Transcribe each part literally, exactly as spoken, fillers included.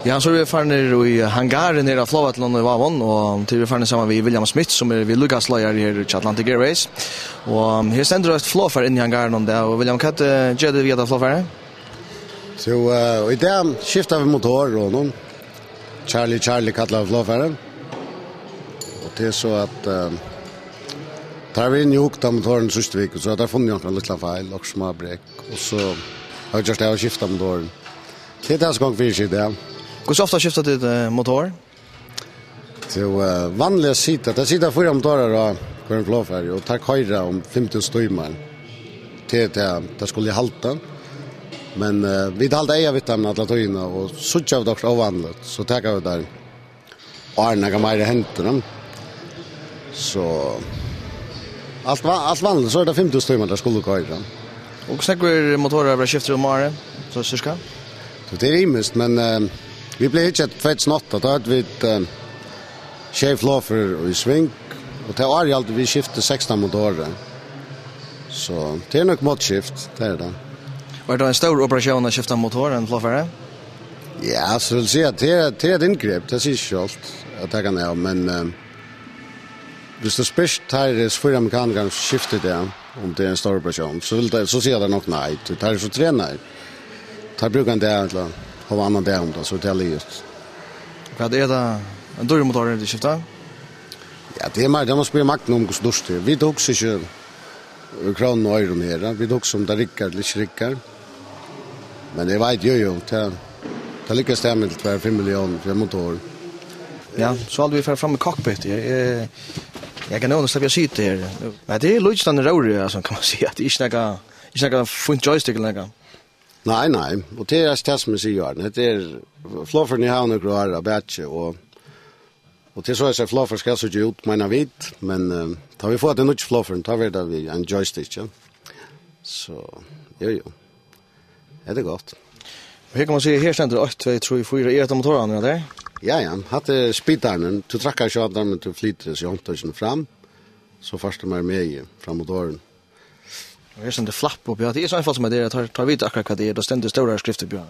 Ja, so eru vit farnir í hangarin her á flogvøllinum í Vágum, og tí eru vit farnir saman við William Smith, sum er viðlíkahaldsleiðari her hjá Atlantic Airways. Og her stendur eitt flogfar inni í hangarinum í dag, og William, hvat, eh, gera tit við hetta flogfarið? So, eh, í dag skifta vit motor á honum. Charlie, Charlie kallar vit flogfarið. Og tað er so at, eh, teir hava verið inni og hugt á motorin síðstu viku, so teir hava funnið onkran lítlan feil, okkurt smábrek. Og so hava vit gjørt tað at skifta motorin. Tað er tað sum gongur fyri seg í dag. Hvussu ofta skifta tit, eh, motor? So, eh, vanliga sita, tað sita fýra motorar á hvørjum flogfari, og teir koyra um fimm túsund tímar. Tað er tað, tað skulu halda. Men, eh, vit halda eyga við teimum alla tíðina, og síggja vit okkurt óvanligt, so taka vit teir. Og er nakað meira hendir, ja. So, alt va-, alt vanligt, so er tað fimm túsund tímar, teir skulu koyra. Og hvussu nógvir motorar verða skiftir um árið, so cirka? So, tað er ymiskt, men, eh, vit blivu hildin tvey túsund og átta, tá høvdu vit, eh, sjey flogfør í sving, og tað árið haldi eg vit skiftu sekstan motorar. So, tað er nokk mótskift, tað er tað. Var tað ein stór operatión at skifta motor, ein flogfari? Ja, so vil siga, tað er, tað er eitt inngrep, tað sigur seg sjálvt, at taka hann av, men, eh, viss tú spyrt teir, eh, fýra mekanikararnar sum skifta tað, um tað er ein stór operatión, so vil teir, so siga teir nokk nei, tí teir eru so trenaðir. Teir brúka ein dag, ella hálvan annan dag um tað, so er tað liðugt. Hvat er tað, ein dýr motor er tað skifta? Ja, tað er meir, tað má spyrja Magna um, hvussu dýrt tað er. Vit hugsa ikki í krónum og oyrum her, ja. Vit hugsa um tað riggar ella ikki riggar. Men eg veit, jú, jú, tað, tað liggur eitt stað millum tvær og fimm milliónir fyri ein motor. Ja, so haldi vit fara fram í cockpit. Eg, eg, eg kann nevna, sleppi at sita her. Men tað er lítið róðrið, altso, kann man siga. Tað er ikki nakað, ikki nakað fínt joystick ella nakað. Nei, nei, og tað er tað sum eg sigi, Arne. Hetta er, flogførini hava nøkur ár á baki, og, og tað er so, at flogfør skal síggja út, meina vit, men, eh, tá vit fáa tey nýggju flogførini, tá verður tað við ein joystick, ja. So, jú, jú. Hetta er gott. Og her kann man siga, her stendur eitt, tvey, trý, fýra, er hetta motorarnir, ja, tað er? Ja, ja, hatta er spitarin. Tú traðkar ikki á hann, men tú flytur hesi handtøkini fram, so fært tú meira megi frá motorinum. Og her stendur flapp uppi, ja, tað er so einfalt sum at tað er, at teir, teir vita akkurát hvat tað er, tað stendur stórar skriftir uppi, ja.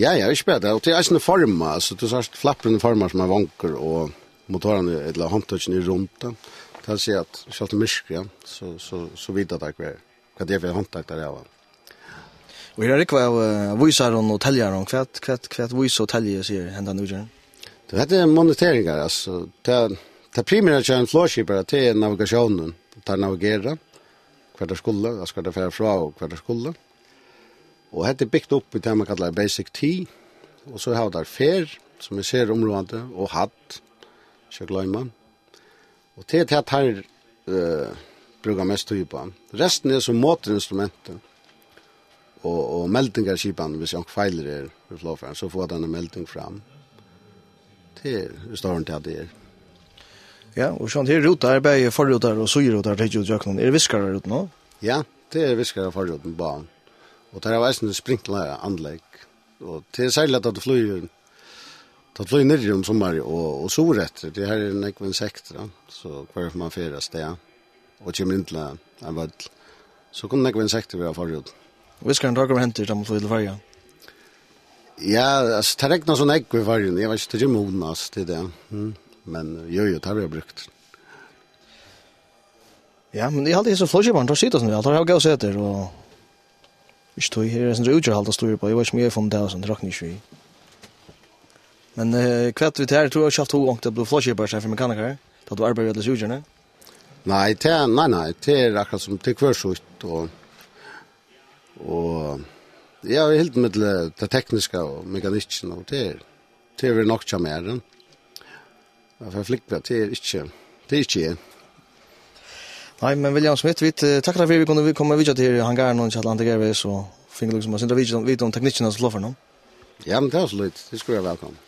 Ja, ja, ikki bara tað, og tað er eisini formað, altso, tú sært flappurin er formaður sum ein vangur, og motorin, ella handtøkið er runt, ja. Tað vil siga at sjálvt í myrkri, ja, so, so, so vita teir hvat, hvat tað er fyri handtak teir hava. Og her er rúgva av, eh, vísarum og teljarum. Hvat, hvat, hvat vísa og telja, sigur hendan útgerðin? Tað, hetta er moniteringar, altso. Tað, tað primæra hjá einum flogskipara, tað er navigatiónin. Teir navigera, hvar teir skulu, altso hvar teir fara frá og hvar teir skulu. Og hetta er bygt upp í tað, man kallar basic T. Og so hava teir ferð, sum er sera umráðandi, og hadd, ikki at gloyma. Og tað er tað, teir, eh, brúka mest tíð uppá. Restin er so motorinstrumentið og, og meldingarskipan, viss onkur feilur er í flogfarinum, so fáa teir eina melding fram. Tað er í stórum tað, tað er. Ja, og sjálvt her rúta er bæði forrútar og síðurútar tekið út gjøgnum. Er viskarar úti nú? Ja, tað er viskarar forrútin báðum. Og teir hava eisini sprinkleranlegg. Og tað er serliga, at tú flýgur, tá tú flýgur niðri um summarið og, og suðureftir, tí her eru nógv insektir, ja. So hvar man fer av stað og kemur inn til ein vøll, so kunnu nógv insektir vera á forrútinum. Viskarin, tá koma hendur, tá man flýgur til Føroya? Ja, altso, tað regnar so nógv í Føroyum, eg veit ikki, tað kemur mun, altso, til tað. Mm. Men, jú, jú, tað verður brúkt. Ja, men eg haldi, hesir flogskiparar, teir sita sum, ja, teir hava góð seti, og ikki tí, her er eitt sindur útgerðarhald at stýra uppá, eg veit ikki, um eg havi funnið tað, so tað rokni eg ikki við. Men, eh, hvat við tær, tú hevur ikki havt hug onkuntíð at blíva flogskipari, staðin fyri mekanikarar, tá tú arbeiðir í øllum útgerðini? Nei, tað, nei, nei, tað er akkurát sum, tað er hvør sítt, og, og, ja, eg havi hildið meg til tað tekniska og mekanikkin, og tað er, tað er nokk hjá mær, ja. At fara at flúgva, tað er ikki, tað er ikki eg. Nei, men William Smith, vit, eh, takka tær fyri, vit kunnu, vit koma at vitja teg her í hangarinum hjá Atlantic Airways og fingu líkasum eitt sindur at vitja, vita um teknikkin av flogfarinum. Ja, men tað var so lítið. Tit skulu vera vælkomin.